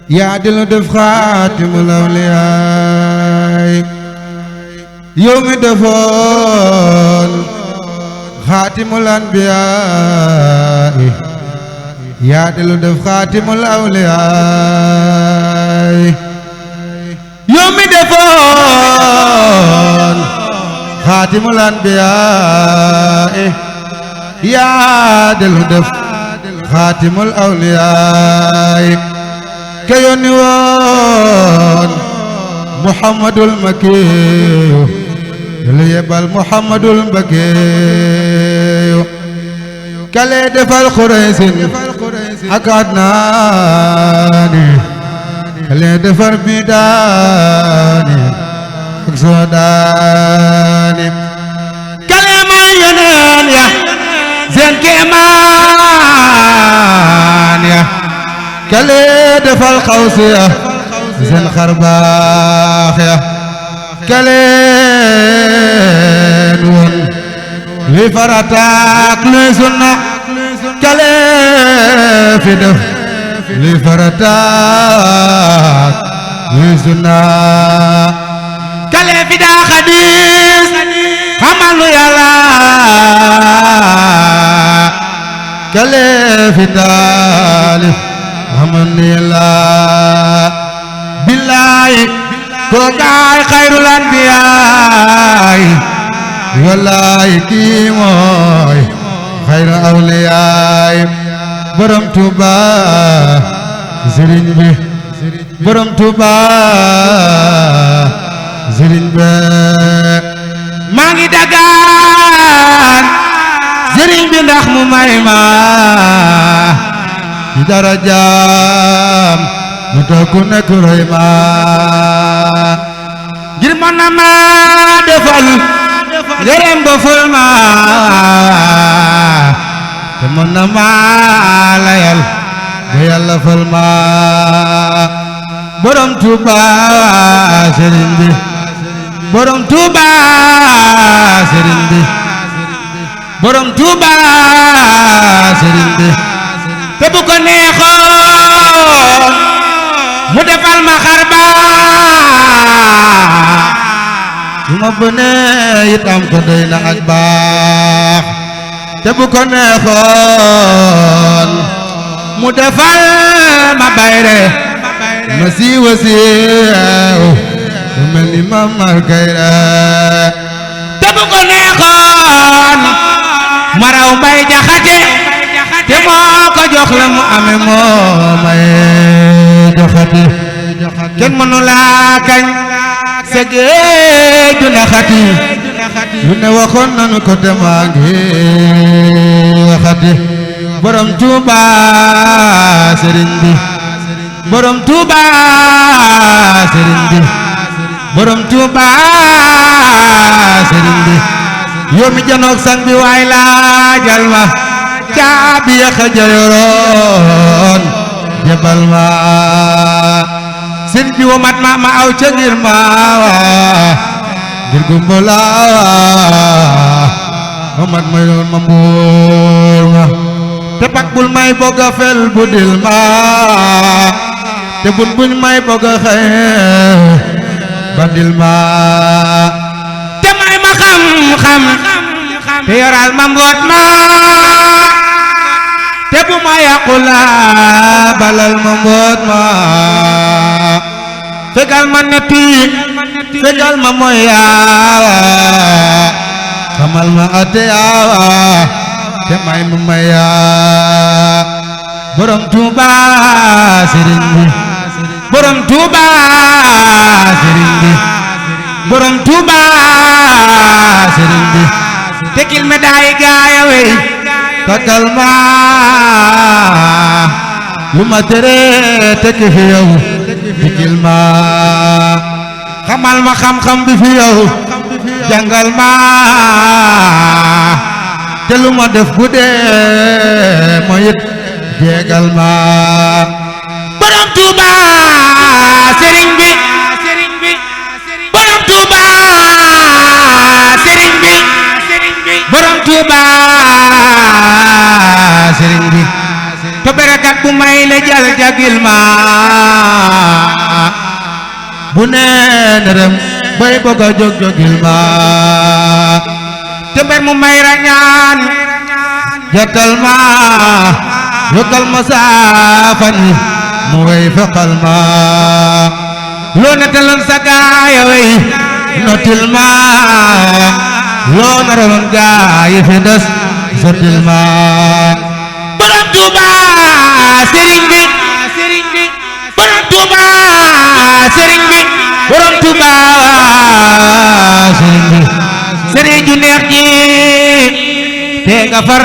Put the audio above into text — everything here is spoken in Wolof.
yaa di lu def xaatimul awliyaay yow mi defoon xaatimul anbiyaay yaa di lu def xaatimul awliyaay yow mi defoon xaatimul anbiyaay yaa di lu def xaatimul awliyaay ka yónni woon Muhammadul Makiyu lu yebal Muhammadul Makiyu kale defal Quraysin ak Adnaani kale defar Bidaani ak Sodaani kale may yoneen ya seen kéemaan ya kale defal Xawsiya seen xarbaax ya kale woon luy farataak luy sunna kale fi def luy farataak luy sunna kale fi daa xadiis xamal nu Yàlla kale fi taalif xamal nu Yàlla billaahi kookaay xayrul anbiyaay wallaahi kii mooy xayrul awliyaay borom Tuuba sëriñ bi borom Tuuba sëriñ bi maa ngi dagaan sëriñ bi ndax mu may ma ci darajaam mu toog ku nekk roy ma ngir mën na ma defal ngërëm ba ful ma te mën na ma layal ba Yàlla fal ma borom Tuuba sëriñ bi borom Tuuba sëriñ bi borom Tuuba sëriñ bi te bu ko neexoon mu defal ma xarbaax su ma bënee itam ko doy na ak baax te bu ko neexoon mu defal ma bayre ma siiwa siiw te mel ni ma mar kayre te bu ko neexoon ma raw Mbay Jaxate te moo ko jox la mu ame moo may joxati kenn mënu laa kañ sa géeju naxati lu ne waxoon nanu ko te maa ngi waxati borom Tuuba sëriñ bi borom Tuuba sëriñ bi borom Tuuba sëriñ bi yow mi janoog sang bi waay laajal ma caabi ya xajayoroon jebal ma sëriñ bi womat ma ma aw ca ngir ma ngir gumbola womat ma yoon ma mbuur ma te pak bul may boga fel budil ma te buñ may boga xëy badil ma te may ma xam-xam te yoral ma mboot ma te bu ma yàqula balal ma mboot ma fegal ma netti fegal ma mooy yaawa xamal ma ate yaawa te may ma may yaa borom Tuuba sëriñ bi borom Tuuba sëriñ bi borom Tuuba sëriñ bi tekil me daay gaaya wey takkal ma lu ma tere tekki fi yow tekil ma xamal ma xam-xam bi fi yow jàngal ma te lu ma def bu dee moyit jeegal ma borom Tuuba sëriñ bi borom Tuuba sëriñ bi borom Tuuba sëriñ bi fa barakat bu may la jal jagil ma bu nee nërëm bay bëgg a jóg jógil ma te mbër mu may rañaan jottal ma yokkal ma saafan mu wey feqal ma loo netaloon sa gaaya wey notil ma loo naraloon gaaya fi des sottil ma borom Tuuba sëriñ bi borom Tuuba sëriñ bi borom Tuuba sëriñ bi sëriñ ju neex ji te nga far